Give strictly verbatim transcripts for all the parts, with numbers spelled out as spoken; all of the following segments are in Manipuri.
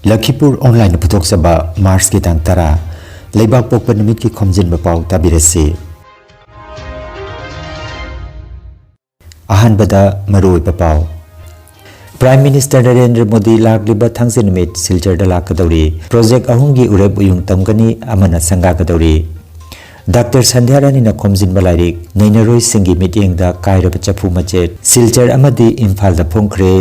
ꯂꯈꯤꯄꯨꯔ ꯑꯣꯟꯂꯥꯏꯟꯅ ꯄꯨꯊꯣꯛꯆꯕ ꯃꯥꯔꯆꯀꯤ ꯇꯥꯡ ꯇꯔꯥ, ꯂꯩꯕꯥꯛ ꯄꯣꯛꯄ ꯅꯨꯃꯤꯠꯀꯤ ꯈꯣꯝꯖꯤꯟꯕ ꯄꯥꯎ ꯇꯥꯕꯤꯔꯁꯤ꯫ ꯑꯍꯥꯟꯕꯗ ꯃꯔꯨꯑꯣꯏꯕ ꯄꯥꯎ꯫ ꯄ꯭ꯔꯥꯏꯝ ꯃꯤꯅꯤꯁꯇꯔ ꯅꯔꯦꯟꯗ꯭ꯔ ꯃꯣꯗꯤ ꯂꯥꯛꯂꯤꯕ ꯊꯥꯡꯖ ꯅꯨꯃꯤꯠ ꯁꯤꯜꯆꯔꯗ ꯂꯥꯛꯀꯗꯧꯔꯤ꯫ ꯄ꯭ꯔꯣꯖꯦꯛ ꯑꯍꯨꯝꯒꯤ ꯎꯔꯦꯞ ꯎꯌꯨꯡ ꯇꯝꯒꯅꯤ, ꯑꯃꯅ ꯁꯪꯒꯥꯒꯗꯧꯔꯤ꯫ ꯗꯥꯛꯇꯔ ꯁꯟꯙ꯭ꯌꯥꯔꯥꯅꯤꯅ ꯈꯣꯝꯖꯤꯟꯕ ꯂꯥꯏꯔꯤꯛ ꯅꯩꯅꯔꯣꯏꯁꯤꯡꯒꯤ ꯃꯤꯠꯌꯦꯡꯗ ꯀꯥꯏꯔꯕ ꯆꯐꯨ ꯃꯆꯦꯠ ꯁꯤꯜꯆꯔ ꯑꯃꯗꯤ ꯏꯝꯐꯥꯜꯗ ꯐꯣꯡꯈ꯭ꯔꯦ꯫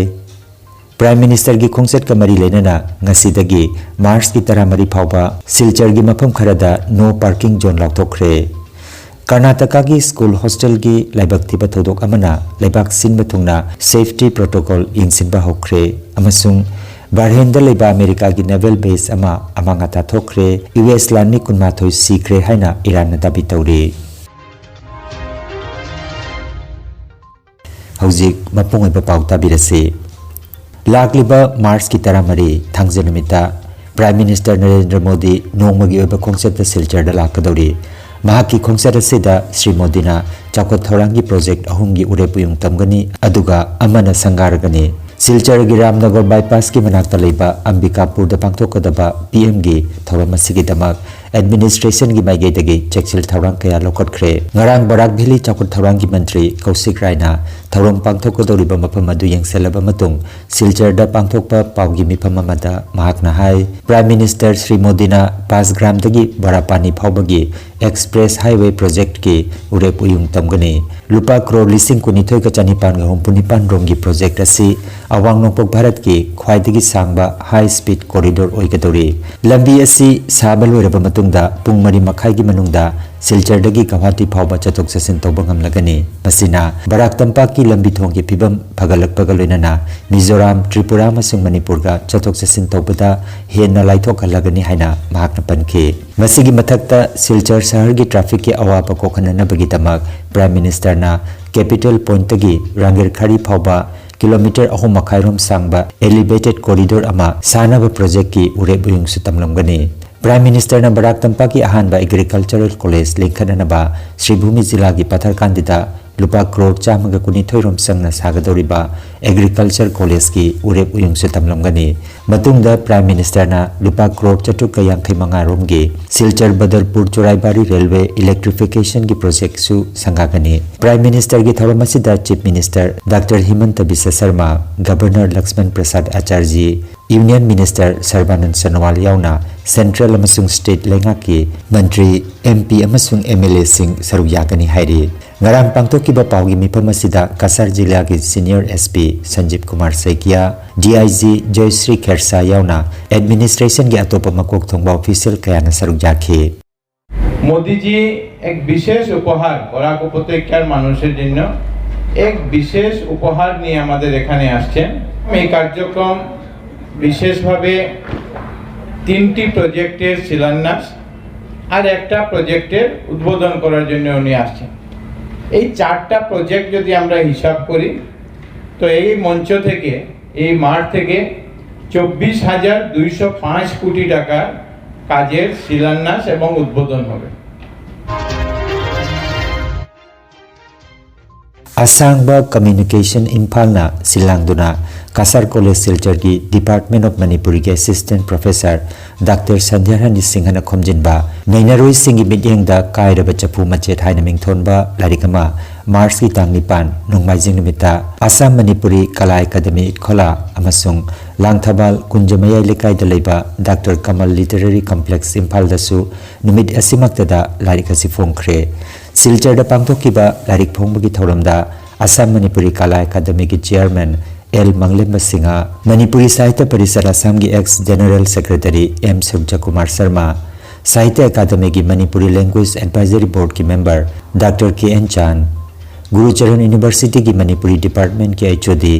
ꯄ꯭ꯔꯥꯏꯝ ꯃꯤꯅꯤꯁꯇꯔꯒꯤ ꯈꯣꯡꯆꯠꯀ ꯃꯔꯤ ꯂꯩꯅꯅ ꯉꯁꯤꯗꯒꯤ ꯃꯥꯔꯆꯀꯤ ꯇꯔꯥꯃꯔꯤ ꯐꯥꯎꯕ ꯁꯤꯜꯆꯔꯒꯤ ꯃꯐꯝ ꯈꯔꯗ ꯅꯣ ꯄꯥꯔꯀꯤꯡ ꯖꯣꯟ ꯂꯥꯎꯊꯣꯛꯈ꯭ꯔꯦ꯫ ꯀꯔꯅꯥꯇꯀꯥꯒꯤ ꯁ꯭ꯀꯨꯜ ꯍꯣꯁꯇꯦꯜꯒꯤ ꯂꯥꯏꯕꯛ ꯊꯤꯕ ꯊꯧꯗꯣꯛ ꯑꯃꯅ ꯂꯩꯕꯥꯛ ꯁꯤꯟꯕ ꯊꯨꯡꯅ ꯁꯦꯐꯇꯤ ꯄ꯭ꯔꯣꯇꯣꯀꯣꯜ ꯌꯦꯡꯁꯤꯟꯕ ꯍꯧꯈ꯭ꯔꯦ ꯑꯃꯁꯨꯡ ꯕꯍꯔꯦꯟꯗ ꯂꯩꯕ ꯑꯃꯦꯔꯤꯀꯥꯒꯤ ꯅꯦꯚꯦꯜ ꯕꯦꯁ ꯑꯃ ꯑꯃꯥꯡ ꯑꯇꯥ ꯊꯣꯛꯈ꯭ꯔꯦ꯫ ꯌꯨ ꯑꯦꯁ ꯂꯥꯟꯃꯤ ꯀꯨꯟꯃꯥꯊꯣꯏ ꯁꯤꯈ꯭ꯔꯦ ꯍꯥꯏꯅ ꯏꯔꯥꯟꯅ ꯗꯥꯕꯤ ꯇꯧꯔꯤ꯫ ꯍꯧꯖꯤꯛ ꯃꯄꯨꯡ ꯑꯣꯏꯕ ꯄꯥꯎ ꯇꯥꯕꯤꯔꯁꯤ꯫ ꯂꯥꯛꯂꯤꯕ ꯃꯥꯔꯆꯀꯤ ꯇꯔꯥꯃꯔꯤ ꯊꯥꯡꯖ ꯅꯨꯃꯤꯠꯇ ꯄ꯭ꯔꯥꯏꯝ ꯃꯤꯅꯤꯁꯇꯔ ꯅꯔꯦꯟꯗ꯭ꯔ ꯃꯣꯗꯤ ꯅꯣꯡꯃꯒꯤ ꯑꯣꯏꯕ ꯈꯣꯡꯆꯠꯇ ꯁꯤꯜꯆꯔꯗ ꯂꯥꯛꯀꯗꯧꯔꯤ꯫ ꯃꯍꯥꯛꯀꯤ ꯈꯣꯡꯆꯠ ꯑꯁꯤꯗ ꯁ꯭ꯔꯤ ꯃꯣꯗꯤꯅ ꯆꯥꯎꯈꯠ ꯊꯧꯔꯥꯡꯒꯤ ꯄ꯭ꯔꯣꯖꯦꯛ ꯑꯍꯨꯝꯒꯤ ꯎꯔꯦꯞ ꯎꯌꯨꯡ ꯇꯝꯒꯅꯤ, ꯑꯗꯨꯒ ꯑꯃꯅ ꯁꯪꯒꯥꯔꯒꯅꯤ꯫ ꯁꯤꯜꯆꯔꯒꯤ ꯔꯥꯝꯅꯒꯔ ꯕꯥꯏꯄꯥꯁꯀꯤ ꯃꯅꯥꯛꯇ ꯂꯩꯕ ꯑꯝꯕꯤꯀꯥꯄꯨꯔꯗ ꯄꯥꯡꯊꯣꯛꯀꯗꯕ ꯄꯤ ꯑꯦꯝꯒꯤ ꯊꯧꯔꯝ ꯑꯁꯤꯒꯤꯗꯃꯛ ꯑꯦꯗꯃꯤꯅꯤꯁꯇ꯭ꯔꯦꯁꯟꯒꯤ ꯃꯥꯏꯀꯩꯗꯒꯤ ꯆꯦꯛꯁꯤꯜ ꯊꯧꯔꯥꯡ ꯀꯌꯥ ꯂꯧꯈꯠꯈ꯭ꯔꯦ꯫ ꯉꯔꯥꯡ ꯕꯔꯥꯛ ꯚꯦꯂꯤ ꯆꯥꯎꯈꯠ ꯊꯧꯔꯥꯡꯒꯤ ꯃꯟꯇ꯭ꯔꯤ ꯀꯧꯁꯤꯛ ꯔꯥꯏꯅ ꯊꯧꯔꯝ ꯄꯥꯡꯊꯣꯛꯀꯗꯧꯔꯤꯕ ꯃꯐꯝ ꯑꯗꯨ ꯌꯦꯡꯁꯤꯜꯂꯕ ꯃꯇꯨꯡ ꯁꯤꯜꯆꯔꯗ ꯄꯥꯡꯊꯣꯛꯄ ꯄꯥꯎꯒꯤ ꯃꯤꯐꯝ ꯑꯃꯗ ꯃꯍꯥꯛꯅ ꯍꯥꯏ, ꯄ꯭ꯔꯥꯏꯝ ꯃꯤꯅꯤꯁꯇꯔ ꯁ꯭ꯔꯤ ꯃꯣꯗꯤꯅ ꯄꯥꯁꯒ꯭ꯔꯥꯝꯗꯒꯤ ꯕꯔꯥꯄꯥꯅꯤ ꯐꯥꯎꯕꯒꯤ ꯑꯦꯛꯁꯄ꯭ꯔꯦꯁ ꯍꯥꯏꯋꯦ ꯄ꯭ꯔꯣꯖꯦꯛꯀꯤ ꯎꯔꯦꯞ ꯎꯌꯨꯡ ꯇꯝꯒꯅꯤ꯫ ꯂꯨꯄꯥ ꯀ꯭ꯔꯣꯔ ꯂꯤꯁꯤꯡ ꯀꯨꯟꯅꯤꯊꯣꯏꯒ ꯆꯅꯤꯄꯥꯟꯒ ꯍꯨꯝꯐꯨ ꯅꯤꯄꯥꯟ ꯔꯣꯝꯒꯤ ꯄ꯭ꯔꯣꯖꯦꯛ ꯑꯁꯤ ꯑꯋꯥꯡ ꯅꯣꯡꯄꯣꯛ ꯚꯥꯔꯠꯀꯤ ꯈ꯭ꯋꯥꯏꯗꯒꯤ ꯁꯥꯡꯕ ꯍꯥꯏ ꯁ꯭ꯄꯤꯗ ꯀꯣꯔꯤꯗꯣꯔ ꯑꯣꯏꯒꯗꯧꯔꯤ꯫ ꯂꯝꯕꯤ ꯑꯁꯤ ꯁꯥꯕ ꯂꯣꯏꯔꯕ ꯃꯇꯨꯡꯗ ꯄꯨꯡ ꯃꯔꯤ ꯃꯈꯥꯏꯒꯤ ꯃꯅꯨꯡꯗ ꯁꯤꯜꯆꯔꯗꯒꯤ ꯒꯧꯍꯥꯇꯤ ꯐꯥꯎꯕ ꯆꯠꯊꯣꯛ ꯆꯠꯁꯤꯟ ꯇꯧꯕ ꯉꯝꯂꯒꯅꯤ꯫ ꯃꯁꯤꯅ ꯕꯔꯥꯛ ꯇꯝꯄꯥꯛꯀꯤ ꯂꯝꯕꯤ ꯊꯣꯡꯒꯤ ꯐꯤꯕꯝ ꯐꯒꯠꯂꯛꯄꯒ ꯂꯣꯏꯅꯅ ꯃꯤꯖꯣꯔꯥꯝ, ꯇ꯭ꯔꯤꯄꯨꯔꯥ ꯑꯃꯁꯨꯡ ꯃꯅꯤꯄꯨꯔꯒ ꯆꯠꯊꯣꯛ ꯆꯠꯁꯤꯟ ꯇꯧꯕꯗ ꯍꯦꯟꯅ ꯂꯥꯏꯊꯣꯛꯍꯜꯂꯒꯅꯤ ꯍꯥꯏꯅ ꯃꯍꯥꯛꯅ ꯄꯟꯈꯤ꯫ ꯃꯁꯤꯒꯤ ꯃꯊꯛꯇ ꯁꯤꯜꯆꯔ ꯁꯍꯔꯒꯤ ꯇ꯭ꯔꯥꯐꯤꯛꯀꯤ ꯑꯋꯥꯕ ꯀꯣꯛꯍꯟꯅꯅꯕꯒꯤꯗꯃꯛ ꯄ꯭ꯔꯥꯏꯝ ꯃꯤꯅꯤꯁꯇꯔꯅ ꯀꯦꯄꯤꯇꯦꯜ ꯄꯣꯏꯟꯠꯇꯒꯤ ꯔꯥꯡꯒꯤꯔꯈꯥꯔꯤ ꯐꯥꯎꯕ ꯀꯤꯂꯣꯃꯤꯇꯔ ꯑꯍꯨꯝ ꯃꯈꯥꯏ ꯔꯣꯝ ꯁꯥꯡꯕ ꯑꯦꯂꯤꯚꯦꯇꯦꯗ ꯀꯣꯔꯤꯗꯣꯔ ꯑꯃ ꯁꯥꯅꯕ ꯄ꯭ꯔꯣꯖꯦꯛꯀꯤ ꯎꯔꯦꯞ ꯎꯌꯨꯡꯁꯨ ꯇꯝꯂꯝꯒꯅꯤ꯫ ꯄ꯭ꯔꯥꯏꯝ ꯃꯤꯅꯤꯁꯇꯔꯅ ꯕꯔꯥꯛ ꯇꯝꯄꯥꯛꯀꯤ ꯑꯍꯥꯟꯕ ꯑꯦꯒ꯭ꯔꯤꯀꯜꯆꯔꯦꯜ ꯀꯣꯂꯦꯖ ꯂꯤꯡꯈꯠꯅꯅꯕ ꯁ꯭ꯔꯤꯚꯨꯃꯤ ꯖꯤꯂꯥꯒꯤ ꯄꯊꯔꯀꯥꯟꯗꯤꯗ ꯂꯨꯄꯥ ꯀ꯭ꯔꯣꯔ ꯆꯥꯝꯃꯒ ꯀꯨꯟꯅꯤꯊꯣꯏ ꯔꯣꯝ ꯆꯪꯅ ꯁꯥꯒꯗꯧꯔꯤꯕ ꯑꯦꯒ꯭ꯔꯤꯀꯜꯆꯔ ꯀꯣꯂꯦꯖꯀꯤ ꯎꯔꯦꯞ ꯎꯌꯨꯡꯁꯨ ꯇꯝꯂꯝꯒꯅꯤ꯫ ꯃꯇꯨꯡꯗ ꯄ꯭ꯔꯥꯏꯝ ꯃꯤꯅꯤꯁꯇꯔꯅ ꯂꯨꯄꯥ ꯀ꯭ꯔꯣꯔ ꯆꯥꯇ꯭ꯔꯨꯛꯀ ꯌꯥꯡꯈꯩ ꯃꯉꯥ ꯔꯣꯝꯒꯤ ꯁꯤꯜꯆꯔ ꯕꯗꯔꯄꯨꯔ ꯆꯨꯔꯥꯏꯕꯥꯔꯤ ꯔꯦꯜꯋꯦ ꯏꯂꯦꯛꯇ꯭ꯔꯤꯐꯤꯀꯦꯁꯟꯒꯤ ꯄ꯭ꯔꯣꯖꯦꯛꯁꯨ ꯁꯪꯒꯥꯒꯅꯤ꯫ ꯄ꯭ꯔꯥꯏꯝ ꯃꯤꯅꯤꯁꯇꯔꯒꯤ ꯊꯧꯔꯝ ꯑꯁꯤꯗ chief minister doctor Himanta Biswa Sarma, governor Lakshman Prasad Acharya, union minister Sarbananda Sonowal ꯌꯥꯎꯅ ꯁꯦꯟꯇ꯭ꯔꯦꯜ ꯑꯃꯁꯨꯡ ꯁ꯭ꯇꯦꯠ ꯂꯩꯉꯥꯛꯀꯤ ꯃꯟꯇ꯭ꯔꯤ, ꯑꯦꯝ ꯄꯤ ꯑꯃꯁꯨꯡ ꯑꯦꯝ ꯑꯦꯜ ꯑꯦꯁꯤꯡ ꯁꯔꯨꯛ ꯌꯥꯒꯅꯤ ꯍꯥꯏꯔꯤ꯫ ꯉꯔꯥꯡ ꯄꯥꯡꯊꯣꯛꯈꯤꯕ ꯄꯥꯎꯒꯤ ꯃꯤꯐꯝ ꯑꯁꯤꯗ ꯀꯁꯥꯔ ꯖꯤꯂꯥꯒꯤ senior S P Sanjib Kumar Saikia, D I G Jayasri Khersa ꯌꯥꯎꯅ ꯑꯦꯗꯃꯤꯅꯤꯁꯇ꯭ꯔꯦꯁꯟꯒꯤ ꯑꯇꯣꯞꯄ ꯃꯀꯣꯛ ꯊꯣꯡꯕ ꯑꯣꯐꯤꯁꯤꯌꯦꯜ ꯀꯌꯥꯅ ꯁꯔꯨꯛ ꯌꯥꯈꯤ꯫ মোদিজি এক বিশেষ উপহার বরাক উপত্যকার মানুষের জন্য এক বিশেষ উপহার নিয়ে আমাদের এখানে আসছেন। এই কার্যক্রম বিশেষভাবে তিনটি প্রজেক্টের শিলান্যাস আর একটা প্রজেক্টের উদ্বোধন করার জন্য উনি আসছেন। এই চারটা প্রজেক্ট যদি আমরা হিসাব করি, তো এই মঞ্চ থেকে, এই মাঠ থেকে চব্বিশ হাজার দুইশো পাঁচ কোটি টাকার কাজের শিলান্যাস এবং উদ্বোধন হবে। ꯑꯁꯥꯡꯕ ꯀꯝꯃ꯭ꯌꯨꯅꯤꯀꯦꯁꯟ ꯏꯝꯐꯥꯜꯅ ꯁꯤꯜꯂꯥꯡꯗꯨꯅ ꯀꯁꯥꯔ ꯀꯣꯂꯦꯖ ꯁꯤꯜꯆꯔꯒꯤ ꯗꯤꯄꯥꯔꯠꯃꯦꯟ ꯑꯣꯐ ꯃꯅꯤꯄꯨꯔꯤꯒꯤ ꯑꯦꯁꯤꯁꯇꯦꯟꯠ ꯄ꯭ꯔꯣꯐꯦꯁꯔ ꯗꯥꯛꯇꯔ ꯁꯟꯙ꯭ꯌꯥꯔꯥꯅꯤ ꯁꯤꯡꯍꯅ ꯈꯣꯝꯖꯤꯟꯕ ꯅꯩꯅꯔꯣꯏꯁꯤꯡꯒꯤ ꯃꯤꯠꯌꯦꯡꯗ ꯀꯥꯏꯔꯕ ꯆꯐꯨ ꯃꯆꯦꯠ ꯍꯥꯏꯅ ꯃꯤꯡꯊꯣꯟꯕ ꯂꯥꯏꯔꯤꯛ ꯑꯃ ꯃꯥꯔꯆꯀꯤ ꯇꯥꯡ ꯅꯤꯄꯥꯟ, ꯅꯣꯡꯃꯥꯏꯖꯤꯡ ꯅꯨꯃꯤꯠꯇ ꯑꯁꯥꯝ ꯃꯅꯤꯄꯨꯔꯤ ꯀꯂꯥ ꯑꯦꯀꯥꯗꯃꯤ ꯏꯠꯈꯣꯂꯥ ꯑꯃꯁꯨꯡ ꯂꯥꯡꯊꯕꯥꯜ ꯀꯨꯟꯖ ꯃꯌꯥꯏ ꯂꯩꯀꯥꯏꯗ ꯂꯩꯕ ꯗꯥꯛꯇꯔ ꯀꯃꯜ ꯂꯤꯇꯔꯦꯔꯤ ꯀꯝꯄ꯭ꯂꯦꯛꯁ ꯏꯝꯐꯥꯜꯗꯁꯨ ꯅꯨꯃꯤꯠ ꯑꯁꯤꯃꯛꯇꯗ ꯂꯥꯏꯔꯤꯛ ꯑꯁꯤ ꯐꯣꯡꯈ꯭ꯔꯦ꯫ ꯁꯤꯜꯆꯔꯗ ꯄꯥꯡꯊꯣꯛꯈꯤꯕ ꯂꯥꯏꯔꯤꯛ ꯐꯣꯡꯕꯒꯤ ꯊꯧꯔꯝꯗ ꯑꯁꯥꯝ ꯃꯅꯤꯄꯨꯔꯤ ꯀꯂꯥ ꯑꯦꯀꯥꯗꯃꯤꯒꯤ ꯆꯤꯌꯔꯃꯦꯟ ꯑꯦꯜ ꯃꯪꯂꯦꯝꯕ ꯁꯤꯡꯍ, ꯃꯅꯤꯄꯨꯔꯤ ꯁꯥꯍꯤꯇ꯭ꯌ ꯄꯔꯤꯁꯠ ꯑꯁꯥꯝꯒꯤ ex general secretary M Suraj Kumar Sharma, Sahitya ꯑꯦꯀꯥꯗꯃꯤꯒꯤ ꯃꯅꯤꯄꯨꯔꯤ ꯂꯦꯡꯒ꯭ꯋꯦꯖ ꯑꯦꯗꯚꯥꯏꯖꯔꯤ ꯕꯣꯔꯗꯀꯤ ꯃꯦꯝꯕꯔ ꯗꯥꯛꯇꯔ ꯀꯦ ꯑꯦꯟ ꯆꯥꯟ, ꯒꯨꯔꯨꯆꯔꯟ ꯌꯨꯅꯤꯚꯔꯁꯤꯇꯤꯒꯤ ꯃꯅꯤꯄꯨꯔꯤ ꯗꯤꯄꯥꯔꯠꯃꯦꯟꯠꯀꯤ H O D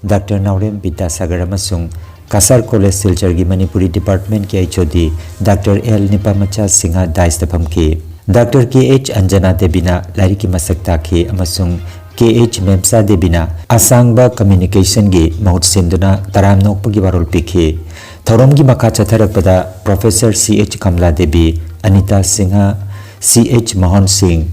doctor Naorem Vidyasagar ꯑꯃꯁꯨꯡ ꯀꯁꯥꯔ ꯀꯣꯂꯦꯖ ꯁꯤꯜꯆꯔꯒꯤ ꯃꯅꯤꯄꯨꯔꯤ ꯗꯤꯄꯥꯔꯠꯃꯦꯟꯠꯀꯤ H O D doctor L Nipamacha Singha ꯗꯥꯏꯁꯇ ꯐꯝꯈꯤ꯫ ꯗꯥꯛꯇꯔ ꯀꯦ ꯑꯩꯆ ꯑꯟꯖꯅꯥ ꯗꯦꯕꯤꯅ ꯂꯥꯏꯔꯤꯛꯀꯤ ꯃꯁꯛ ꯇꯥꯛꯈꯤ ꯑꯃꯁꯨꯡ ꯀꯦ ꯑꯩꯆ ꯃꯦꯝꯁꯥ ꯗꯦꯕꯤꯅ ꯑꯁꯥꯡꯕ ꯀꯝꯃ꯭ꯌꯨꯅꯤꯀꯦꯁꯟꯒꯤ ꯃꯍꯨꯠ ꯁꯤꯟꯗꯨꯅ ꯇꯔꯥꯝꯅ ꯑꯣꯛꯄꯒꯤ ꯋꯥꯔꯣꯜ ꯄꯤꯈꯤ꯫ ꯊꯧꯔꯝꯒꯤ ꯃꯈꯥ ꯆꯠꯊꯔꯛꯄꯗ ꯄ꯭ꯔꯣꯐꯦꯁꯔ ꯁꯤ ꯑꯩꯆ ꯀꯃꯂꯥ ꯗꯦꯕꯤ, ꯑꯅꯤꯇꯥ ꯁꯤꯡꯍ, ꯁꯤ ꯑꯩꯆ ꯃꯣꯍꯟ ꯁꯤꯡ,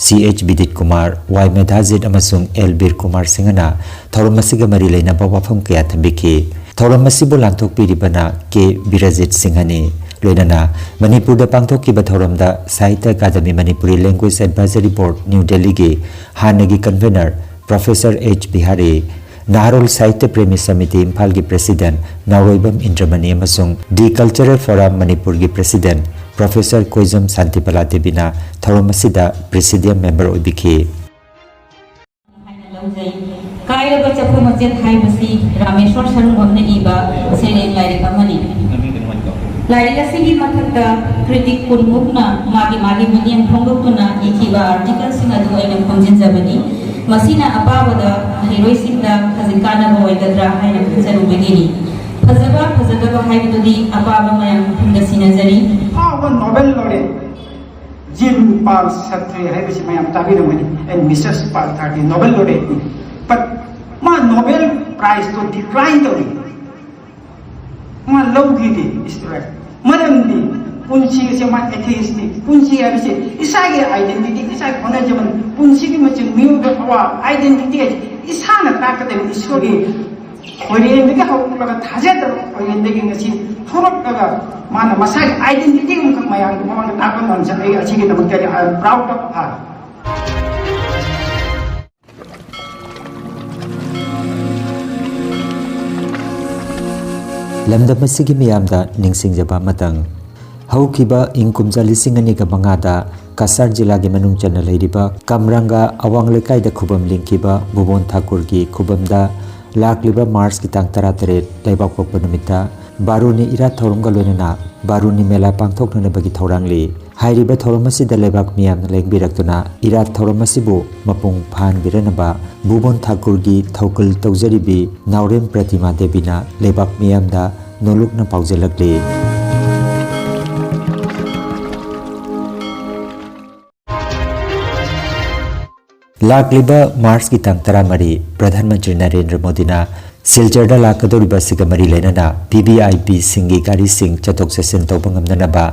ꯁꯤ ꯑꯩꯆ ꯕꯤꯗꯤꯠ ꯀꯨꯃꯥꯔ, ꯋꯥꯏ ꯃꯦꯙꯥꯖꯤꯠ ꯑꯃꯁꯨꯡ ꯑꯦꯜ ꯕꯤꯔ ꯀꯨꯃꯥꯔ ꯁꯤꯡꯍꯅ ꯊꯧꯔꯝ ꯑꯁꯤꯒ ꯃꯔꯤ ꯂꯩꯅꯕ ꯋꯥꯐꯝ ꯀꯌꯥ ꯊꯝꯕꯤꯈꯤ꯫ ꯊꯧꯔꯝ ꯑꯁꯤꯕꯨ ꯂꯥꯟꯊꯣꯛꯄꯤꯔꯤꯕꯅ ꯀꯦ ꯕꯤꯔꯖꯤꯠ ꯁꯤꯡꯍꯅꯤ꯫ ꯂꯣꯏꯅꯅ ꯃꯅꯤꯄꯨꯔꯗ ꯄꯥꯡꯊꯣꯛꯈꯤꯕ ꯊꯧꯔꯝꯗ Sahitya Akademi Manipuri language advisory board, new ꯗꯦꯜꯂꯤꯒꯤ ꯍꯥꯟꯅꯒꯤ convener professor H Bihari, Naharol Sahitya Premi Samiti ꯏꯝꯐꯥꯜꯒꯤ ꯄ꯭ꯔꯦꯁꯤꯗꯦꯟꯠ ꯅꯥꯎꯔꯣꯏꯕꯝ ꯏꯟꯗ꯭ꯔꯃꯅꯤ ꯑꯃꯁꯨꯡ ꯗꯤ ꯀꯜꯆꯔꯦꯜ ꯐꯣꯔꯝ ꯃꯅꯤꯄꯨꯔꯒꯤ ꯄ꯭ꯔꯦꯁꯤꯗꯦꯟꯠ ꯄ꯭ꯔꯣꯐꯦꯁꯔ ꯀꯣꯏꯖꯝ ꯁꯥꯟꯇꯤꯕꯂꯥ ꯗꯦꯕꯤꯅ ꯊꯧꯔꯝ ꯑꯁꯤꯗ ꯄ꯭ꯔꯦꯁꯤꯗꯤꯌꯝ ꯃꯦꯝꯕꯔ ꯑꯣꯏꯕꯤꯈꯤ꯫ ꯍꯥꯏꯅ ꯂꯧꯖꯩ꯫ ꯀꯥꯏꯔꯕ ꯆꯐꯨ ꯃꯆꯦꯠ ꯍꯥꯏꯕꯁꯤ ꯔꯥꯃꯦꯁ꯭ꯋꯔ ꯁꯔꯨꯡꯕꯝꯅ ꯏꯕ ꯁꯩꯔꯦꯡ ꯂꯥꯏꯔꯤꯛ ꯑꯃꯅꯤ꯫ ꯂꯥꯏꯔꯤꯛ ꯑꯁꯤꯒꯤ ꯃꯊꯛꯇ ꯀ꯭ꯔꯤꯇꯤꯛ ꯀꯨꯟꯃꯨꯛꯅ ꯃꯥꯒꯤ ꯃꯥꯒꯤ ꯃꯤꯠꯌꯦꯡ ꯐꯣꯡꯗꯣꯛꯇꯨꯅ ꯏꯈꯤꯕ ꯑꯥꯔꯇꯤꯀꯜꯁꯤꯡ ꯑꯗꯨ ꯑꯩꯅ ꯈꯣꯝꯖꯤꯟꯖꯕꯅꯤ꯫ ꯃꯁꯤꯅ ꯑꯄꯥꯕꯗ ꯃꯍꯩꯔꯣꯏꯁꯤꯡꯗ ꯈꯖꯤꯛ ꯀꯥꯟꯅꯕ ꯑꯣꯏꯒꯗ꯭ꯔꯥ ꯍꯥꯏꯅ ꯈꯟꯖꯔꯨꯕꯒꯤꯅꯤ꯫ ꯐꯖꯕ ꯐꯖꯗꯕ ꯍꯥꯏꯕꯗꯨꯗꯤ ꯑꯄꯥꯕ ꯃꯌꯥꯝ ꯃꯐꯝꯗ ꯁꯤꯟꯅꯖꯔꯤ꯫ ꯑꯐꯥꯎꯕ ꯅꯣꯕꯦꯜ ꯂꯣꯔꯦꯠ ꯖꯤꯟ ꯄꯥꯜ ꯁꯥꯔꯇ꯭ꯔꯦ ꯍꯥꯏꯕꯁꯤ ꯃꯌꯥꯝ ꯇꯥꯕꯤꯔꯝꯒꯅꯤ꯫ ꯑꯦꯟ ꯃꯤꯁꯦꯁ ꯄꯥꯜ ꯁꯥꯔꯇ꯭ꯔꯦ ꯅꯣꯕꯦꯜ ꯂꯣꯔꯦꯠꯅꯤ꯫ ꯕꯠ ꯃꯥ ꯅꯣꯕꯦꯜ ꯄ꯭ꯔꯥꯏꯖꯇꯣ ꯗꯤꯀ꯭ꯂꯥꯏꯟ ꯇꯧꯔꯤ꯫ ꯃꯥ ꯂꯧꯈꯤꯗꯦ ꯏꯁꯇ꯭ꯔꯥꯏꯛ꯫ ꯃꯔꯝꯗꯤ ꯄꯨꯟꯁꯤ ꯑꯁꯦ ꯃꯥ ꯑꯦꯊꯤꯁꯅꯤ꯫ ꯄꯨꯟꯁꯤ ꯍꯥꯏꯕꯁꯦ ꯏꯁꯥꯒꯤ ꯑꯥꯏꯗꯦꯟꯇꯤꯇꯤ, ꯏꯁꯥꯒꯤ ꯍꯣꯠꯅꯖꯃꯟ, ꯄꯨꯟꯁꯤꯒꯤ ꯃꯆꯤꯟ, ꯃꯤꯑꯣꯏꯕ ꯑꯋꯥ ꯑꯥꯏꯗꯦꯟꯇꯤꯇꯤ ꯍꯥꯏꯁꯦ ꯏꯁꯥꯅ ꯇꯥꯛꯀꯗꯕ ꯏꯁꯣꯔꯒꯤ ꯈꯣꯏꯔꯦꯟꯗꯒꯤ ꯍꯧꯔꯛꯂꯒ ꯊꯥꯖꯗꯕ ꯈꯣꯏꯔꯦꯟꯗꯒꯤ ꯉꯁꯤ ꯊꯣꯛꯂꯛꯂꯒ ꯃꯥꯅ ꯃꯁꯥꯒꯤ ꯑꯥꯏꯗꯦꯟꯇꯤꯇꯤ ꯑꯃꯈꯛ ꯃꯌꯥꯝꯒꯤ ꯃꯃꯥꯡꯗ ꯇꯥꯛꯄ ꯉꯝꯖꯔꯛꯏ꯫ ꯑꯁꯤꯒꯤꯗꯃꯛꯇꯗꯤ I am proud of her꯫ ꯂꯝꯗꯝ ꯑꯁꯤꯒꯤ ꯃꯤꯌꯥꯝꯗ ꯅꯤꯡꯁꯤꯡꯖꯕ ꯑꯃꯇꯪ꯫ ꯍꯧꯈꯤꯕ ꯏꯪ ꯀꯨꯝꯖꯥ ꯂꯤꯁꯤꯡ ꯑꯅꯤꯒ ꯃꯉꯥꯗ ꯀꯁꯥꯔ ꯖꯤꯂꯥꯒꯤ ꯃꯅꯨꯡ ꯆꯟꯅ ꯂꯩꯔꯤꯕ ꯀꯝꯔꯪꯒꯥ ꯑꯋꯥꯡ ꯂꯩꯀꯥꯏꯗ ꯈꯨꯕꯝ ꯂꯤꯡꯈꯤꯕ ꯚꯨꯕꯣꯟ ꯊꯥꯀꯨꯔꯒꯤ ꯈꯨꯕꯝꯗ ꯂꯥꯛꯂꯤꯕ ꯃꯥꯔꯆꯀꯤ ꯇꯥꯡ ꯇꯔꯥꯇꯔꯦꯠ ꯂꯩꯕꯥꯛꯄꯣꯛꯄ ꯅꯨꯃꯤꯠꯇ ꯕꯥꯔꯨꯅꯤ ꯏꯔꯥꯠ ꯊꯧꯔꯝꯒ ꯂꯣꯏꯅꯅ ꯕꯥꯔꯨꯅꯤ ꯃꯦꯂꯥ ꯄꯥꯡꯊꯣꯛꯅꯅꯕꯒꯤ ꯊꯧꯔꯥꯡꯂꯤ꯫ ꯍꯥꯏꯔꯤꯕ ꯊꯧꯔꯝ ꯑꯁꯤꯗ ꯂꯩꯕꯥꯛ ꯃꯤꯌꯥꯝꯅ ꯂꯦꯡꯕꯤꯔꯛꯇꯨꯅ ꯏꯔꯥꯠ ꯊꯧꯔꯝ ꯑꯁꯤꯕꯨ ꯃꯄꯨꯡ ꯐꯥꯍꯟꯕꯤꯔꯅꯕ ꯚꯨꯕꯣꯟ ꯊꯥꯀꯨꯔꯒꯤ ꯊꯧꯒꯜ ꯇꯧꯖꯔꯤꯕꯤ ꯅꯥꯎꯔꯦꯝ ꯄ꯭ꯔꯇꯤꯃꯥ ꯗꯦꯕꯤꯅ ꯂꯩꯕꯥꯛ ꯃꯤꯌꯥꯝꯗ ꯅꯣꯂꯨꯛꯅ ꯄꯥꯎꯖꯦꯜꯂꯛꯂꯤ꯫ ꯂꯥꯛꯂꯤꯕ ꯃꯥꯔꯆꯀꯤ ꯇꯥꯡ ꯇꯔꯥꯃꯔꯤ, ꯄ꯭ꯔꯙꯥꯟ ꯃꯟꯇ꯭ꯔꯤ ꯅꯔꯦꯟꯗ꯭ꯔ ꯃꯣꯗꯤꯅ ꯁꯤꯜꯆꯔꯗ ꯂꯥꯛꯀꯗꯧꯔꯤꯕ ꯑꯁꯤꯒ ꯃꯔꯤ ꯂꯩꯅꯅ ꯚꯤ ꯚꯤ ꯑꯥꯏ ꯄꯤꯁꯤꯡꯒꯤ ꯒꯥꯔꯤꯁꯤꯡ ꯆꯠꯊꯣꯛ ꯆꯠꯁꯤꯟ ꯇꯧꯕ ꯉꯝꯅꯅꯕ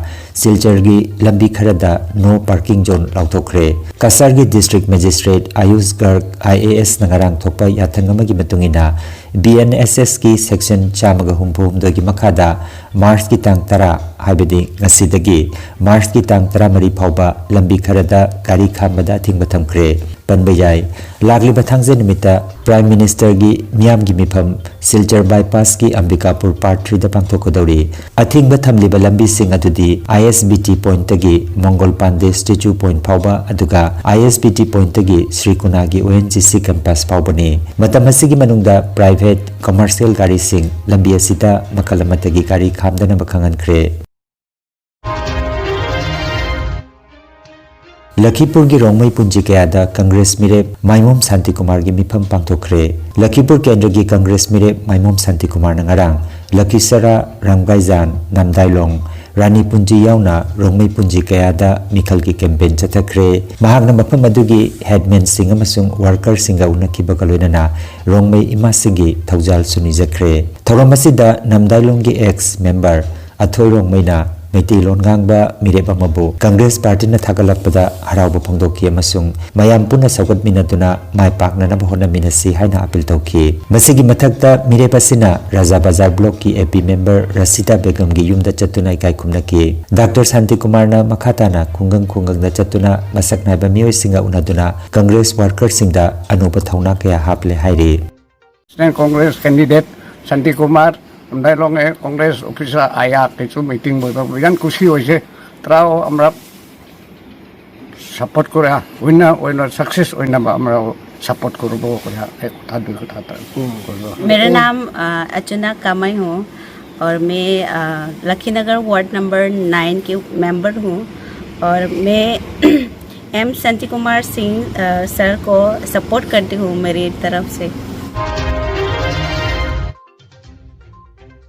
ꯁꯤꯜꯆꯔꯒꯤ ꯂꯝꯕꯤ ꯈꯔꯗ ꯅꯣ ꯄꯥꯔꯀꯤꯡ ꯖꯣꯟ ꯂꯥꯎꯊꯣꯛꯈ꯭ꯔꯦ꯫ ꯀꯁꯥꯔꯒꯤ district magistrate Ayush Garg I A ꯑꯦꯁꯅ ꯉꯔꯥꯡ ꯊꯣꯛꯄ ꯌꯥꯊꯪ ꯑꯃꯒꯤ ꯃꯇꯨꯡ ꯏꯟꯅ, ꯕꯤ ꯑꯦꯟ ꯑꯦꯁ ꯑꯦꯁꯀꯤ ꯁꯦꯛꯁꯟ ꯆꯥꯝꯃꯒ ꯍꯨꯝꯐꯨ ꯍꯨꯝꯗꯣꯏꯒꯤ ꯃꯈꯥꯗ ꯃꯥꯔꯆꯀꯤ ꯇꯥꯡ ꯇꯔꯥ, ꯍꯥꯏꯕꯗꯤ ꯉꯁꯤꯗꯒꯤ ꯃꯥꯔꯆꯀꯤ ꯇꯥꯡ ꯇꯔꯥꯃꯔꯤ ꯐꯥꯎꯕ ꯂꯝꯕꯤ ꯈꯔꯗ ꯒꯥꯔꯤ ꯈꯥꯝꯕꯗ ꯑꯊꯤꯡꯕ ꯊꯝꯈ꯭ꯔꯦ꯫ ꯄꯟꯕ ꯌꯥꯏ, ꯂꯥꯛꯂꯤꯕ ꯊꯥꯡꯖ ꯅꯨꯃꯤꯠꯇ ꯄ꯭ꯔꯥꯏꯝ ꯃꯤꯅꯤꯁꯇꯔꯒꯤ ꯃꯤꯌꯥꯝꯒꯤ ꯃꯤꯐꯝ ꯁꯤꯜꯆꯔ ꯕꯥꯏꯄꯥꯁꯀꯤ ꯑꯝꯕꯤꯀꯥꯄꯨꯔ ꯄꯥꯔꯠ ꯊ꯭ꯔꯤꯗ ꯄꯥꯡꯊꯣꯛꯀꯗꯧꯔꯤ꯫ ꯑꯊꯤꯡꯕ ꯊꯝꯂꯤꯕ ꯂꯝꯕꯤꯁꯤꯡ ꯑꯗꯨꯗꯤ ꯑꯥꯏ ꯑꯦꯁ ꯕꯤ ꯇꯤ ꯄꯣꯏꯟꯠꯇꯒꯤ ꯃꯪꯒꯣꯜ ꯄꯥꯟꯗꯦ ꯁ꯭ꯇꯦꯆꯨ ꯄꯣꯏꯟꯠ ꯐꯥꯎꯕ, ꯑꯗꯨꯒ ꯑꯥꯏ ꯑꯦꯁ ꯕꯤ ꯇꯤ ꯄꯣꯏꯟꯠꯇꯒꯤ ꯁ꯭ꯔꯤ ꯀꯨꯅꯥꯒꯤ ꯑꯣ ꯑꯦꯟ ꯖꯤ ꯁꯤ ꯀꯦꯝꯄꯁ ꯐꯥꯎꯕꯅꯤ꯫ ꯃꯇꯝ ꯑꯁꯤꯒꯤ ꯃꯅꯨꯡꯗ ꯄ꯭ꯔꯥꯏꯚꯦꯠ, ꯀꯃꯔꯁꯤꯌꯦꯜ ꯒꯥꯔꯤꯁꯤꯡ ꯂꯝꯕꯤ ꯑꯁꯤꯗ ꯃꯈꯜ ꯑꯃꯠꯇꯒꯤ ꯒꯥꯔꯤ ꯈꯥꯝꯗꯅꯕ ꯈꯪꯍꯟꯈ꯭ꯔꯦ꯫ ꯂꯈꯤꯄꯨꯔꯒꯤ ꯔꯣꯡꯃꯩ ꯄꯨꯟꯖꯤ ꯀꯌꯥꯗ ꯀꯪꯒ꯭ꯔꯦꯁ ꯃꯤꯔꯦꯞ ꯃꯥꯏꯃꯣꯝ ꯁꯥꯟꯇꯤꯀꯨꯃꯥꯔꯒꯤ ꯃꯤꯐꯝ ꯄꯥꯡꯊꯣꯛꯈ꯭ꯔꯦ꯫ ꯂꯈꯤꯄꯨꯔ ꯀꯦꯟꯗ꯭ꯔꯒꯤ ꯀꯪꯒ꯭ꯔꯦꯁ ꯃꯤꯔꯦꯞ ꯃꯥꯏꯃꯣꯝ ꯁꯥꯟꯇꯤꯀꯨꯃꯥꯔꯅ ꯉꯔꯥꯡ ꯂꯈꯤꯁꯔꯥ, ꯔꯥꯝꯒꯥꯏꯖꯥꯟ, ꯅꯥꯝꯗꯥꯏꯂꯣꯡ, ꯔꯥꯅꯤ ꯄꯨꯟꯖꯤ ꯌꯥꯎꯅ ꯔꯣꯡꯃꯩ ꯄꯨꯟꯖꯤ ꯀꯌꯥꯗ ꯃꯤꯈꯜꯒꯤ ꯀꯦꯝꯄꯦꯟ ꯆꯠꯊꯈ꯭ꯔꯦ꯫ ꯃꯍꯥꯛꯅ ꯃꯐꯝ ꯑꯗꯨꯒꯤ ꯍꯦꯗꯃꯦꯟꯁꯤꯡ ꯑꯃꯁꯨꯡ ꯋꯥꯔꯀꯔꯁꯤꯡꯒ ꯎꯅꯈꯤꯕꯒ ꯂꯣꯏꯅꯅ ꯔꯣꯡꯃꯩ ꯏꯃꯥꯁꯤꯡꯒꯤ ꯊꯧꯖꯥꯜꯁꯨ ꯅꯤꯖꯈ꯭ꯔꯦ꯫ ꯊꯧꯔꯝ ꯑꯁꯤꯗ ꯅꯥꯝꯗꯥꯏꯂꯣꯡꯒꯤ ꯑꯦꯛꯁ ꯃꯦꯝꯕꯔ ꯑꯊꯣꯏ ꯔꯣꯡꯃꯩꯅ ꯃꯩꯇꯩꯂꯣꯟ ꯉꯥꯡꯕ ꯃꯤꯔꯦꯞ ꯑꯃꯕꯨ ꯀꯪꯒ꯭ꯔꯦꯁ ꯄꯥꯔꯇꯤꯅ ꯊꯥꯒꯠꯂꯛꯄꯗ ꯍꯔꯥꯎꯕ ꯐꯣꯡꯗꯣꯛꯈꯤ ꯑꯃꯁꯨꯡ ꯃꯌꯥꯝ ꯄꯨꯟꯅ ꯁꯧꯒꯠꯃꯤꯟꯅꯗꯨꯅ ꯃꯥꯏ ꯄꯥꯛꯅꯅꯕ ꯍꯣꯠꯅꯃꯤꯟꯅꯁꯤ ꯍꯥꯏꯅ ꯑꯥꯄꯤꯜ ꯇꯧꯈꯤ꯫ ꯃꯁꯤꯒꯤ ꯃꯊꯛꯇ ꯃꯤꯔꯦꯞ ꯑꯁꯤꯅ ꯔꯥꯖꯥ ꯕꯖꯥꯔ ꯕ꯭ꯂꯣꯛꯀꯤ ꯑꯦ ꯄꯤ ꯃꯦꯝꯕꯔ ꯔꯁꯤꯗꯥ ꯕꯦꯒꯝꯒꯤ ꯌꯨꯝꯗ ꯆꯠꯇꯨꯅ ꯏꯀꯥꯏ ꯈꯨꯝꯅꯈꯤ꯫ ꯗꯥꯛꯇꯔ ꯁꯥꯟꯇꯤꯀꯨꯃꯥꯔꯅ ꯃꯈꯥ ꯇꯥꯅ ꯈꯨꯡꯒꯪ ꯈꯨꯡꯒꯪꯗ ꯆꯠꯇꯨꯅ ꯃꯁꯛ ꯅꯥꯏꯕ ꯃꯤꯑꯣꯏꯁꯤꯡꯒ ꯎꯅꯗꯨꯅ ꯀꯪꯒ꯭ꯔꯦꯁ ꯋꯥꯔꯀꯔꯁꯤꯡꯗ ꯑꯅꯧꯕ ꯊꯧꯅꯥ ꯀꯌꯥ ꯍꯥꯞꯂꯦ ꯍꯥꯏꯔꯤ꯫ National Congress candidate Santi Kumar, Namdailong e Congress officer aya kechu meeting boiba bijan kusi hoise, terao amra support kora, winner winner success oinaba amra support koribo koya ek kotha dui kotha ta. मेरा नाम अ, अर्चना कामई हूँ और मैं अ, लखीनगर वार्ड नंबर नाइन की मेंबर हूँ और मैं एम संती कुमार सिंह अ, सर को सपोर्ट करती हूँ मेरी तरफ से।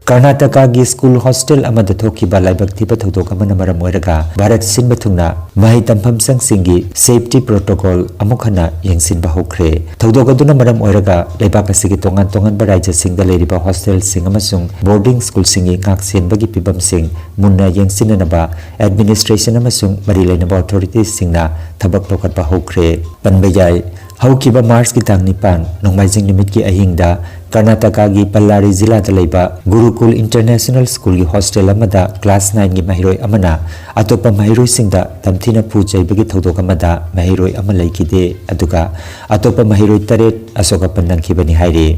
ꯀꯔꯅꯥꯇꯀꯥꯒꯤ ꯁ꯭ꯀꯨꯜ ꯍꯣꯁꯇꯦꯜ ꯑꯃꯗ ꯊꯣꯛꯈꯤꯕ ꯂꯥꯏꯕꯛ ꯊꯤꯕ ꯊꯧꯗꯣꯛ ꯑꯃꯅ ꯃꯔꯝ ꯑꯣꯏꯔꯒ ꯚꯥꯔꯠ ꯁꯤꯟꯕ ꯊꯨꯡꯅ ꯃꯍꯩ ꯇꯝꯐꯝ ꯁꯪꯁꯤꯡꯒꯤ safety protocol ꯑꯃꯨꯛ ꯍꯟꯅ ꯌꯦꯡꯁꯤꯟꯕ ꯍꯧꯈ꯭ꯔꯦ꯫ ꯊꯧꯗꯣꯛ ꯑꯗꯨꯅ ꯃꯔꯝ ꯑꯣꯏꯔꯒ ꯂꯩꯕꯥꯛ ꯑꯁꯤꯒꯤ ꯇꯣꯉꯥꯟ ꯇꯣꯉꯥꯟꯕ ꯔꯥꯖ꯭ꯌꯁꯤꯡꯗ ꯂꯩꯔꯤꯕ ꯍꯣꯁꯇꯦꯜꯁꯤꯡ ꯑꯃꯁꯨꯡ ꯕꯣꯔꯗꯤꯡ ꯁ꯭ꯀꯨꯜꯁꯤꯡꯒꯤ ꯉꯥꯛ ꯁꯦꯟꯕꯒꯤ ꯐꯤꯕꯝꯁꯤꯡ ꯃꯨꯟꯅ ꯌꯦꯡꯁꯤꯟꯅꯅꯕ ꯑꯦꯗꯃꯤꯅꯤꯁꯇ꯭ꯔꯦꯁꯟ ꯑꯃꯁꯨꯡ ꯃꯔꯤ ꯂꯩꯅꯕ ꯑꯣꯊꯣꯔꯤꯇꯤꯁꯁꯤꯡꯅ ꯊꯕꯛ ꯂꯧꯈꯠꯄ ꯍꯧꯈ꯭ꯔꯦ꯫ ꯄꯟꯕ ꯌꯥꯏ, ꯍꯧꯈꯤꯕ ꯃꯥꯔꯆꯀꯤ ꯇꯥꯡ ꯅꯤꯄꯥꯟ, ꯅꯣꯡꯃꯥꯏꯖꯤꯡ ꯅꯨꯃꯤꯠꯀꯤ ꯑꯍꯤꯡꯗ ꯀꯔꯅꯥꯇꯀꯥꯒꯤ ꯕꯜꯂꯥꯔꯤ ꯖꯤꯂꯥꯗ ꯂꯩꯕ ꯒꯨꯔꯨꯀꯨꯜ ꯏꯟꯇꯔꯅꯦꯁꯅꯦꯜ ꯁ꯭ꯀꯨꯜꯒꯤ ꯍꯣꯁꯇꯦꯜ ꯑꯃꯗ ꯀ꯭ꯂꯥꯁ ꯅꯥꯏꯟꯒꯤ ꯃꯍꯩꯔꯣꯏ ꯑꯃꯅ ꯑꯇꯣꯞꯄ ꯃꯍꯩꯔꯣꯏꯁꯤꯡꯗ ꯇꯝꯊꯤꯅ ꯐꯨ ꯆꯩꯕꯒꯤ ꯊꯧꯗꯣꯛ ꯑꯃꯗ ꯃꯍꯩꯔꯣꯏ ꯑꯃ ꯂꯩꯈꯤꯗꯦ, ꯑꯗꯨꯒ ꯑꯇꯣꯞꯄ ꯃꯍꯩꯔꯣꯏ ꯇꯔꯦꯠ ꯑꯁꯣꯛ ꯑꯄꯟ ꯅꯪꯈꯤꯕꯅꯤ ꯍꯥꯏꯔꯤ꯫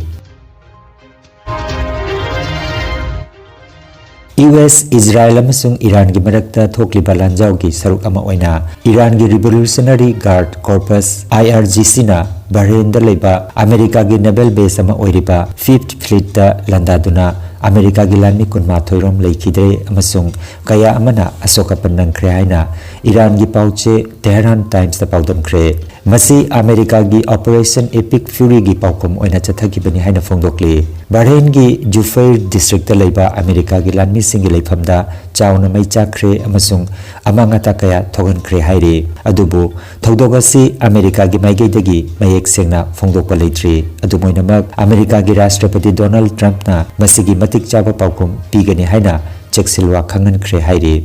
ꯌꯨ ꯑꯦꯁ, ꯏꯖꯔꯥꯏꯜ ꯑꯃꯁꯨꯡ ꯏꯔꯥꯟꯒꯤ ꯃꯔꯛꯇ ꯊꯣꯛꯂꯤꯕ ꯂꯥꯟꯖꯥꯎꯒꯤ ꯁꯔꯨꯛ ꯑꯃ ꯑꯣꯏꯅ ꯏꯔꯥꯟꯒꯤ ꯔꯤꯚꯣꯂꯨꯁꯅꯔꯤ ꯒꯥꯔꯗ ꯀꯣꯔꯄꯁ, ꯑꯥꯏ ꯑꯥꯔ ꯖꯤ ꯁꯤꯅ ꯕꯍꯔꯦꯟꯗ ꯂꯩꯕ ꯑꯃꯦꯔꯤꯀꯥꯒꯤ ꯅꯦꯚꯦꯜ ꯕꯦꯁ ꯑꯃ ꯑꯣꯏꯔꯤꯕ ꯐꯤꯐꯠ ꯐ꯭ꯂꯤꯠꯇ ꯂꯥꯟꯗꯥꯗꯨꯅ ꯑꯃꯦꯔꯤꯀꯥꯒꯤ ꯂꯥꯟꯃꯤ ꯀꯨꯟꯃꯥꯊꯣꯏ ꯔꯣꯝ ꯂꯩꯈꯤꯗ꯭ꯔꯦ ꯑꯃꯁꯨꯡ ꯀꯌꯥ ꯑꯃꯅ ꯑꯁꯣꯛ ꯑꯄꯟ ꯅꯪꯈ꯭ꯔꯦ ꯍꯥꯏꯅ ꯏꯔꯥꯟꯒꯤ ꯄꯥꯎꯆꯦ ꯇꯦꯍꯔꯥꯟ ꯇꯥꯏꯝꯁꯇ ꯄꯥꯎꯗꯝꯈ꯭ꯔꯦ꯫ ꯃꯁꯤ ꯑꯃꯦꯔꯤꯀꯥꯒꯤ ꯑꯣꯄꯔꯦꯁꯟ ꯏꯄꯤꯛ ꯐ꯭ꯌꯨꯔꯤꯒꯤ ꯄꯥꯎꯈꯨꯝ ꯑꯣꯏꯅ ꯆꯠꯊꯈꯤꯕꯅꯤ ꯍꯥꯏꯅ ꯐꯣꯡꯗꯣꯛꯂꯤ꯫ ꯕꯍꯔꯦꯟꯒꯤ ꯖꯨꯐꯩꯔ ꯗꯤꯁꯇ꯭ꯔꯤꯛꯇ ꯂꯩꯕ ꯑꯃꯦꯔꯤꯀꯥꯒꯤ ꯂꯥꯟꯃꯤꯁꯤꯡꯒꯤ ꯂꯩꯐꯝꯗ ꯆꯥꯎꯅ ꯃꯩ ꯆꯥꯛꯈ꯭ꯔꯦ ꯑꯃꯁꯨꯡ ꯑꯃꯥꯡ ꯑꯇꯥ ꯀꯌꯥ ꯊꯣꯛꯍꯟꯈ꯭ꯔꯦ ꯍꯥꯏꯔꯤ꯫ ꯑꯗꯨꯕꯨ ꯊꯧꯗꯣꯛ ꯑꯁꯤ ꯑꯃꯦꯔꯤꯀꯥꯒꯤ ꯃꯥꯏꯀꯩꯗꯒꯤ ꯃꯌꯦꯛ ꯁꯦꯡꯅ ꯐꯣꯡꯗꯣꯛꯄ ꯂꯩꯇ꯭ꯔꯤ꯫ ꯑꯗꯨꯝ ꯑꯣꯏꯅꯃꯛ, ꯑꯃꯦꯔꯤꯀꯥꯒꯤ ꯔꯥꯁꯇ꯭ꯔꯄꯇꯤ ꯗꯣꯅꯥꯜꯗ ꯇ꯭ꯔꯝꯞꯅ ꯃꯁꯤꯒꯤ ꯃꯇꯤꯛ ꯆꯥꯕ ꯄꯥꯎꯈꯨꯝ ꯄꯤꯒꯅꯤ ꯍꯥꯏꯅ ꯆꯦꯛꯁꯤꯜꯋꯥ ꯈꯪꯍꯟꯈ꯭ꯔꯦ ꯍꯥꯏꯔꯤ꯫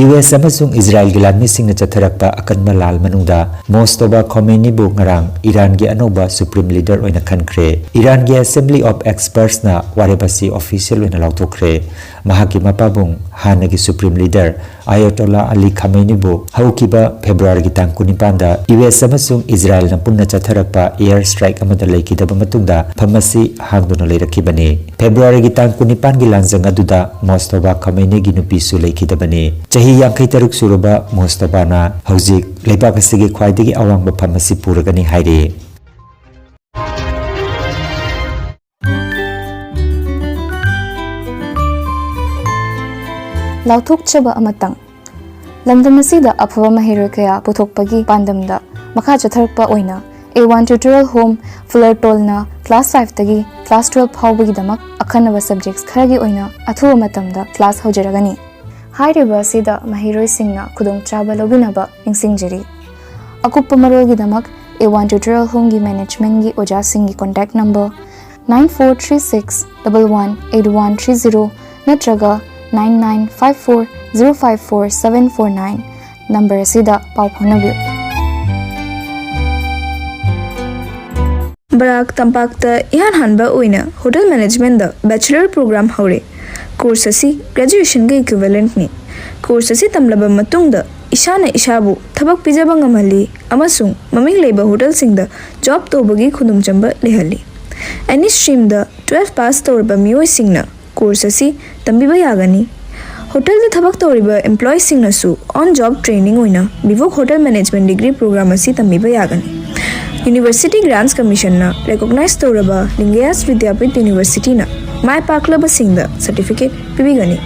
ꯌꯨ ꯑꯦꯁ ꯑꯃꯁꯨꯡ ꯏꯖꯔꯥꯏꯜꯒꯤ ꯂꯥꯟꯃꯤꯁꯤꯡꯅ ꯆꯠꯊꯔꯛꯄ ꯑꯀꯟꯕ ꯂꯥꯜ ꯃꯅꯨꯡꯗ ꯃꯣꯁꯇꯣꯕꯥ ꯈꯣꯃꯦꯅꯤꯕꯨ ꯉꯔꯥꯡ ꯏꯔꯥꯟꯒꯤ ꯑꯅꯧꯕ ꯁꯨꯄ꯭ꯔꯤꯝ ꯂꯤꯗꯔ ꯑꯣꯏꯅ ꯈꯟꯈ꯭ꯔꯦ꯫ ꯏꯔꯥꯟꯒꯤ ꯑꯦꯁꯦꯝꯕ꯭ꯂꯤ ꯑꯣꯐ ꯑꯦꯛꯁꯄꯔꯠꯁꯅ ꯋꯥꯔꯦꯞ ꯑꯁꯤ ꯑꯣꯐꯤꯁꯤꯌꯦꯜ ꯑꯣꯏꯅ ꯂꯥꯎꯊꯣꯛꯈ꯭ꯔꯦ꯫ ꯃꯍꯥꯛꯀꯤ ꯃꯄꯥꯕꯨꯡ, ꯍꯥꯟꯅꯒꯤ ꯁꯨꯄ꯭ꯔꯤꯝ ꯂꯤꯗꯔ ꯑꯌꯥꯇꯣꯜꯂꯥ ꯑꯂꯤ ꯈꯥꯃꯦꯅꯤꯕꯨ ꯍꯧꯈꯤꯕ ꯐꯦꯕ꯭ꯔꯨꯋꯥꯔꯤꯒꯤ ꯇꯥꯡ ꯀꯨꯟꯅꯤꯄꯥꯟꯗ ꯌꯨ ꯑꯦꯁ ꯑꯃꯁꯨꯡ ꯏꯖꯔꯥꯏꯜꯅ ꯄꯨꯟꯅ ꯆꯠꯊꯔꯛꯄ ꯑꯦꯌꯔ ꯁ꯭ꯇ꯭ꯔꯥꯏꯛ ꯑꯃꯗ ꯂꯩꯈꯤꯗꯕ ꯃꯇꯨꯡꯗ ꯐꯝ ꯑꯁꯤ ꯍꯥꯡꯗꯨꯅ ꯂꯩꯔꯛꯈꯤꯕꯅꯤ꯫ ꯐꯦꯕ꯭ꯔꯨꯋꯥꯔꯤꯒꯤ ꯇꯥꯡ ꯀꯨꯟꯅꯤꯄꯥꯟꯒꯤ ꯂꯥꯟꯖꯪ ꯑꯗꯨꯗ ꯃꯣꯁꯇꯣꯕꯥ ꯈꯥꯃꯦꯅꯤꯒꯤ ꯅꯨꯄꯤꯁꯨ ꯂꯩꯈꯤꯗꯕꯅꯤ꯫ ꯆꯍꯤ ꯌꯥꯡꯈꯩ ꯇꯔꯨꯛ ꯁꯨꯔꯕ ꯃꯣꯁꯇꯣꯕꯥꯅ ꯍꯧꯖꯤꯛ ꯂꯩꯕꯥꯛ ꯑꯁꯤꯒꯤ ꯈ꯭ꯋꯥꯏꯗꯒꯤ ꯑꯋꯥꯡꯕ ꯐꯝ ꯑꯁꯤ ꯄꯨꯔꯒꯅꯤ ꯍꯥꯏꯔꯤ꯫ ꯂꯥꯎꯊꯣꯛꯆꯕ ꯑꯃꯇꯪ꯫ ꯂꯝꯗꯝ ꯑꯁꯤꯗ ꯑꯐꯕ ꯃꯍꯩꯔꯣꯏ ꯀꯌꯥ ꯄꯨꯊꯣꯛꯄꯒꯤ ꯄꯥꯟꯗꯝꯗ ꯃꯈꯥ ꯆꯠꯊꯔꯛꯄ ꯑꯣꯏꯅ ꯑꯦ ꯋꯥꯟ Tutorial Home, ꯐꯨꯂꯔ ꯇꯣꯜꯅ class five ꯇꯒꯤ class twelve ꯐꯥꯎꯕꯒꯤꯗꯃꯛ ꯑꯈꯟꯅꯕ subjects ꯈꯔꯒꯤ ꯑꯣꯏꯅ ꯑꯊꯨꯕ ꯃꯇꯝꯗ class ꯍꯧꯖꯔꯒꯅꯤ꯫ ꯍꯥꯏꯔꯤꯕ ꯑꯁꯤꯗ ꯃꯍꯩꯔꯣꯏꯁꯤꯡꯅ ꯈꯨꯗꯣꯡꯆꯥꯕ ꯂꯧꯕꯤꯅꯕ ꯅꯤꯡꯁꯤꯡꯖꯔꯤ꯫ ꯑꯀꯨꯞꯄ ꯃꯔꯣꯜꯒꯤꯗꯃꯛ ꯑꯦ ꯋꯥꯟ Tutorial Homeꯒꯤ managementꯒꯤ ꯑꯣꯖꯥꯁꯤꯡꯒꯤ contact number nine four three six double one eight one three zero ꯅꯠꯇ꯭ꯔꯒ nine nine five four zero five four seven four nine number ꯑꯁꯤꯗ ꯄꯥꯎ ꯐꯥꯎꯅꯕꯤꯌꯨ꯫ ꯕꯔꯥꯛ ꯇꯝꯄꯥꯛꯇ ꯏꯍꯥꯟ ꯍꯥꯟꯕ ꯑꯣꯏꯅ Hotel Managementꯗ Bachelor Program ꯍꯧꯔꯦ꯫ Course ꯑꯁꯤ graduationꯒ equivalentꯅꯤ꯫ Course ꯑꯁꯤ ꯇꯝꯂꯕ ꯃꯇꯨꯡꯗ ꯏꯁꯥꯅ ꯏꯁꯥꯕꯨ ꯊꯕꯛ ꯄꯤꯖꯕ ꯉꯝꯍꯜꯂꯤ ꯑꯃꯁꯨꯡ ꯃꯃꯤꯡ ꯂꯩꯕ ꯍꯣꯇꯦꯜꯁꯤꯡꯗ job ꯇꯧꯕꯒꯤ ꯈꯨꯗꯣꯡꯆꯥꯕ ꯂꯩꯍꯜꯂꯤ꯫ Any streamꯗ twelve pass ꯇꯧꯔꯕ ꯃꯤꯑꯣꯏꯁꯤꯡꯅ course ꯑꯁꯤ ꯇꯝꯕꯤꯕ ꯌꯥꯒꯅꯤ꯫ ꯍꯣꯇꯦꯜꯗ ꯊꯕꯛ ꯇꯧꯔꯤꯕ employeeꯁꯤꯡꯅꯁꯨ on job training ꯑꯣꯏꯅ BVoc Hotel Management Degree Program ꯑꯁꯤ ꯇꯝꯕꯤꯕ ꯌꯥꯒꯅꯤ꯫ University Grants Commissionꯅ recognize ꯇꯧꯔꯕ ꯂꯤꯡꯒꯌꯥꯁ ꯕꯤꯗ꯭ꯌꯥꯄꯤꯊ Universityꯅ ꯃꯥꯏ ꯄꯥꯛꯂꯕꯁꯤꯡꯗ certificate ꯄꯤꯕꯤꯒꯅꯤ꯫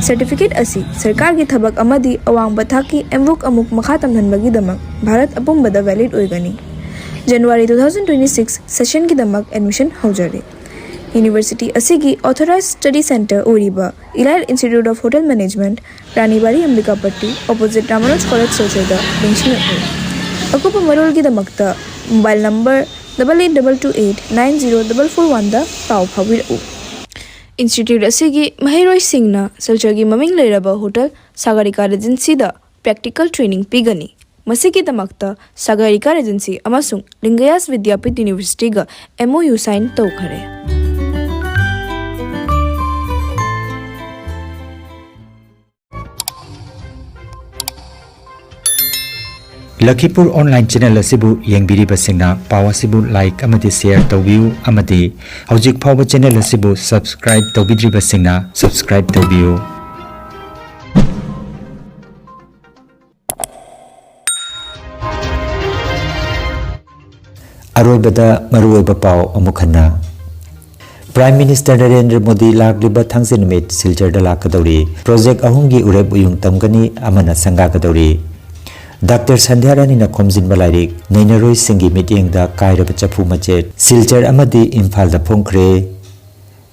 Certificate ꯑꯁꯤ ꯁꯔꯀꯥꯔꯒꯤ ꯊꯕꯛ ꯑꯃꯗꯤ ꯑꯋꯥꯡꯕ ꯊꯥꯛꯀꯤ ꯑꯦꯝꯕꯨꯛ ꯑꯃꯨꯛ ꯃꯈꯥ ꯇꯝꯍꯟꯕꯒꯤꯗꯃꯛ ꯚꯥꯔꯠ ꯑꯄꯨꯝꯕꯗ valid ꯑꯣꯏꯒꯅꯤ꯫ January two thousand twenty six sessionꯒꯤꯗꯃꯛ admission ꯍꯧꯖꯔꯤ꯫ University ꯑꯁꯤꯒꯤ authorized study centre ꯑꯣꯏꯔꯤꯕ Elite Institute of Hotel Management, ꯔꯥꯅꯤꯕꯥꯔꯤ ꯑꯝꯕꯤꯀꯥꯄꯇꯤ, opposite ꯔꯥꯃꯥꯅꯨꯖ College, ꯁꯤꯜꯆꯔꯗ ꯅꯤꯡꯁꯤꯡꯂꯛꯂꯤ꯫ ꯑꯀꯨꯞꯄ ꯃꯔꯣꯜꯒꯤꯗꯃꯛꯇ mobile number double eight double two eight nine zero double four oneꯗ ꯄꯥꯎ ꯐꯥꯎꯕꯤꯔꯛꯎ꯫ Institute ꯑꯁꯤꯒꯤ ꯃꯍꯩꯔꯣꯏꯁꯤꯡꯅ ꯁꯤꯜꯆꯔꯒꯤ ꯃꯃꯤꯡ ꯂꯩꯔꯕ ꯍꯣꯇꯦꯜ ꯁꯥꯒꯔꯤꯀꯥ ꯔꯦꯖꯦꯟꯁꯤꯗ practical training ꯄꯤꯒꯅꯤ꯫ ꯃꯁꯤꯒꯤꯗꯃꯛꯇ ꯁꯥꯒꯔꯤꯀꯥ ꯔꯦꯖꯦꯟꯁꯤ ꯑꯃꯁꯨꯡ ꯂꯤꯡꯒꯌꯥꯁ ꯕꯤꯗ꯭ꯌꯥꯄꯤꯊ Universityꯒ MOU sign ꯇꯧꯈꯔꯦ꯫ ꯂꯈꯤꯄꯨꯔ online channel ꯑꯁꯤꯕꯨ ꯌꯦꯡꯕꯤꯔꯤꯕꯁꯤꯡꯅ ꯄꯥꯎ ꯑꯁꯤꯕꯨ like ꯑꯃꯗꯤ share ꯇꯧꯕꯤꯌꯨ, ꯑꯃꯗꯤ ꯍꯧꯖꯤꯛ ꯐꯥꯎꯕ channel ꯑꯁꯤꯕꯨ subscribe ꯇꯧꯕꯤꯗ꯭ꯔꯤꯕꯁꯤꯡꯅ subscribe ꯇꯧꯕꯤꯌꯨ꯫ ꯑꯔꯣꯏꯕꯗ ꯃꯔꯨꯑꯣꯏꯕ ꯄꯥꯎ ꯑꯃꯨꯛ ꯍꯟꯅ꯫ Prime Minister ꯅꯔꯦꯟꯗ꯭ꯔ ꯃꯣꯗꯤ ꯂꯥꯛꯂꯤꯕ ꯊꯥꯡꯖ ꯅꯨꯃꯤꯠ ꯁꯤꯜꯆꯔꯗ ꯂꯥꯛꯀꯗꯧꯔꯤ꯫ Project ꯑꯍꯨꯝꯒꯤ ꯎꯔꯦꯞ ꯎꯌꯨꯡ ꯇꯝꯒꯅꯤ, ꯑꯃꯅ ꯁꯪꯒꯥꯒꯗꯧꯔꯤ꯫ ꯗꯥꯛꯇꯔ ꯁꯟꯙ꯭ꯌꯥꯔꯥꯅꯤꯅ ꯈꯣꯝꯖꯤꯟꯕ ꯂꯥꯏꯔꯤꯛ ꯅꯩꯅꯔꯣꯏꯁꯤꯡꯒꯤ ꯃꯤꯠꯌꯦꯡꯗ ꯀꯥꯏꯔꯕ ꯆꯐꯨ ꯃꯆꯦꯠ ꯁꯤꯜꯆꯔ ꯑꯃꯗꯤ ꯏꯝꯐꯥꯜꯗ ꯐꯣꯡꯈ꯭ꯔꯦ꯫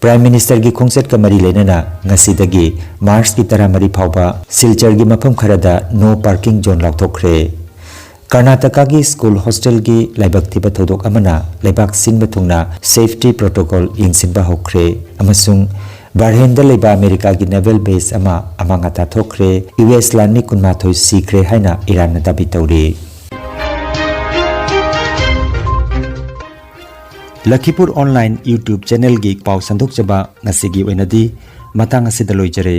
Prime Ministerꯒꯤ ꯈꯣꯡꯆꯠꯀ ꯃꯔꯤ ꯂꯩꯅꯅ ꯉꯁꯤꯗꯒꯤ ꯃꯥꯔꯆꯀꯤ ꯇꯔꯥꯃꯔꯤ ꯐꯥꯎꯕ ꯁꯤꯜꯆꯔꯒꯤ ꯃꯐꯝ ꯈꯔꯗ no parking zone ꯂꯥꯎꯊꯣꯛꯈ꯭ꯔꯦ꯫ ꯀꯔꯅꯥꯇꯀꯥꯒꯤ ꯁ꯭ꯀꯨꯜ ꯍꯣꯁꯇꯦꯜꯒꯤ ꯂꯥꯏꯕꯛ ꯊꯤꯕ ꯊꯧꯗꯣꯛ ꯑꯃꯅ ꯂꯩꯕꯥꯛ ꯁꯤꯟꯕ ꯊꯨꯡꯅ safety protocol ꯌꯦꯡꯁꯤꯟꯕ ꯍꯧꯈ꯭ꯔꯦ ꯑꯃꯁꯨꯡ ꯕꯍꯔꯦꯟꯗ ꯂꯩꯕ ꯑꯃꯦꯔꯤꯀꯥꯒꯤ naval base ꯑꯃ ꯑꯃꯥꯡ ꯑꯇꯥ ꯊꯣꯛꯈ꯭ꯔꯦ꯫ ꯌꯨ ꯑꯦꯁ ꯂꯥꯟꯃꯤ ꯀꯨꯟꯃꯥꯊꯣꯏ ꯁꯤꯈ꯭ꯔꯦ ꯍꯥꯏꯅ ꯏꯔꯥꯟꯅ ꯗꯥꯕꯤ ꯇꯧꯔꯤ꯫ ꯂꯈꯤꯄꯨꯔ online YouTube channelꯒꯤ ꯄꯥꯎ ꯁꯟꯗꯣꯛꯆꯕ ꯉꯁꯤꯒꯤ ꯑꯣꯏꯅꯗꯤ ꯃꯇꯥꯡ ꯑꯁꯤꯗ ꯂꯣꯏꯖꯔꯦ꯫